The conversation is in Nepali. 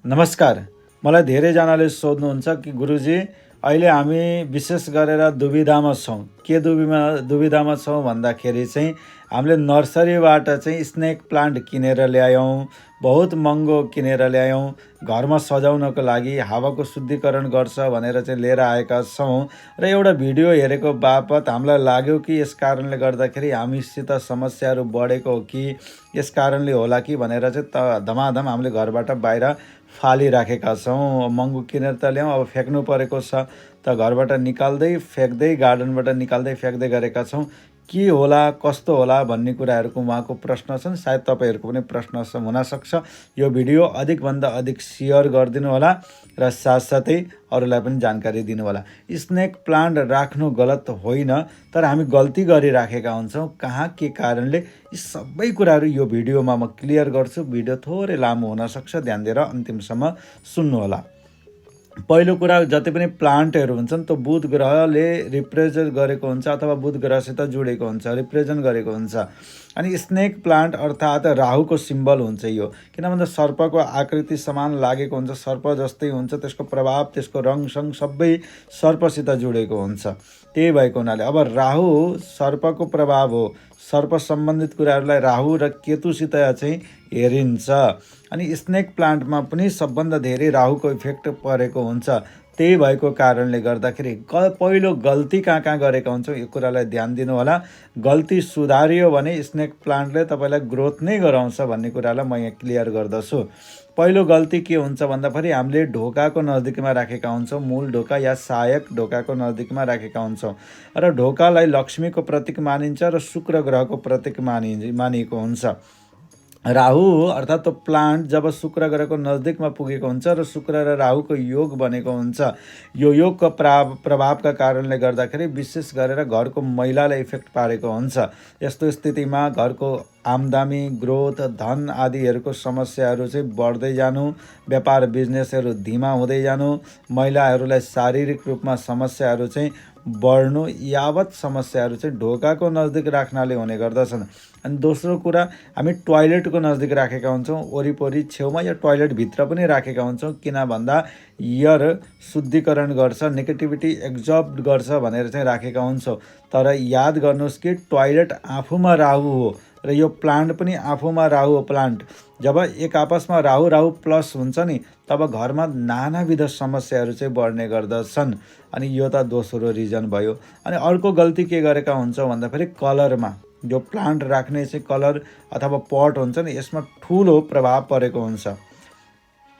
नमस्कार। मलाई धेरैजनाले सोध्नुहुन्छ कि गुरुजी अहिले हामी विशेष गरेर दुविधामा छौँ। के दुविधामा छौँ भन्दाखेरि चाहिँ हामीले नर्सरीबाट चाहिँ स्नेक प्लान्ट किनेर ल्यायौँ, बहुत महँगो किनेर ल्यायौँ, घरमा सजाउनको लागि हावाको शुद्धिकरण गर्छ भनेर चाहिँ लिएर आएका छौँ र एउटा भिडियो हेरेको बापत हामीलाई लाग्यो कि यस कारणले गर्दाखेरि हामीसित समस्याहरू बढेको हो कि यस कारणले होला कि भनेर चाहिँ धमाधम हामीले घरबाट बाहिर फालिराखेका छौँ। महँगो किनेर त ल्याउँ, अब फ्याँक्नु परेको छ त घरबाट निकाल्दै फ्याँक्दै गार्डनबाट निकाल्दै फ्याँक्दै गरेका छौँ। के होला कस्तो होला भन्ने कुराहरूको उहाँको प्रश्न छन्। सायद तपाईँहरूको पनि प्रश्न हुनसक्छ। यो भिडियो अधिकभन्दा अधिक सेयर गरिदिनु होला र साथसाथै अरूलाई पनि जानकारी दिनुहोला। स्नेक प्लान्ट राख्नु गलत होइन, तर हामी गल्ती गरिराखेका हुन्छौँ कहाँ के कारणले। यी सबै कुराहरू यो भिडियोमा म क्लियर गर्छु। भिडियो थोरै लामो हुनसक्छ, ध्यान दिएर अन्तिमसम्म सुन्नुहोला। पहिलो कुरा, जति पनि प्लान्टहरू हुन्छन् त्यो बुध ग्रहले रिप्रेजेन्ट गरेको हुन्छ अथवा बुध ग्रहसित जोडेको हुन्छ, रिप्रेजेन्ट गरेको हुन्छ। अनि स्नेक प्लान्ट अर्थात् राहुको सिम्बल हुन्छ यो। किन भन्दा सर्पको आकृति समान लागेको हुन्छ, सर्प जस्तै हुन्छ, त्यसको प्रभाव, त्यसको रङसङ सबै सर्पसित जोडेको हुन्छ। त्यही भएको हुनाले अब राहु सर्पको प्रभाव हो। सर्प सम्बन्धित कुराहरूलाई राहु र केतुसित चाहिँ हेरिन्छ। अनि स्नेक प्लान्टमा पनि सबभन्दा धेरै राहुको इफेक्ट परेको हुन्छ। त्यही भएको कारणले गर्दाखेरि पहिलो गल्ती कहाँ गरेका हुन्छौँ यो कुरालाई ध्यान दिनु होला। गल्ती सुधारियो भने स्नेक प्लान्टले तपाईँलाई ग्रोथ नै गराउँछ भन्ने कुरालाई म यहाँ क्लियर गर्दछु। पहिलो गल्ती के हुन्छ भन्दाखेरि हामीले ढोकाको नजिकमा राखेका हुन्छौँ, मूल ढोका या सहायक ढोकाको नजिकमा राखेका हुन्छौँ र ढोकालाई लक्ष्मीको प्रतीक मानिन्छ र शुक्र ग्रहको प्रतीक मानिएको हुन्छ। राहु अर्थात् त्यो प्लान्ट जब शुक्र ग्रहको नजिकमा पुगेको हुन्छ र शुक्र र राहुको योग बनेको हुन्छ, यो योगको प्रभावका कारणले गर्दाखेरि विशेष गरेर घरको महिलालाई इफेक्ट पारेको हुन्छ। यस्तो स्थितिमा घरको आम्दानी, ग्रोथ, धन आदिहरूको समस्याहरू चाहिँ बढ्दै जानु, व्यापार बिजनेसहरू धीमा हुँदै जानु, महिलाहरूलाई शारीरिक रूपमा समस्याहरू चाहिँ बढ्नु, यावत समस्याहरू चाहिँ ढोकाको नजिक राख्नाले हुने गर्दछन्। अनि दोस्रो कुरा, हामी टोयलेटको नजिक राखेका हुन्छौँ, वरिपरि छेउमा या टोयलेटभित्र पनि राखेका हुन्छौँ। किन भन्दा एयर शुद्धिकरण गर्छ, नेगेटिभिटी एब्जर्ब गर्छ भनेर चाहिँ राखेका हुन्छौँ। तर याद गर्नुहोस् कि टोयलेट आफूमा राहु हो र यो प्लान्ट पनि आफूमा राहु हो। प्लान्ट जब एक आपसमा राहु प्लस हुन्छ नि, तब घरमा नानाविध समस्याहरू चाहिँ बढ्ने गर्दछन्। अनि यो त दोस्रो रिजन भयो। अनि अर्को गल्ती के गरेका हुन्छौँ भन्दाखेरि कलरमा, जो प्लान्ट राख्ने चाहिँ कलर अथवा पट हुन्छ नि, यसमा ठुलो प्रभाव परेको हुन्छ।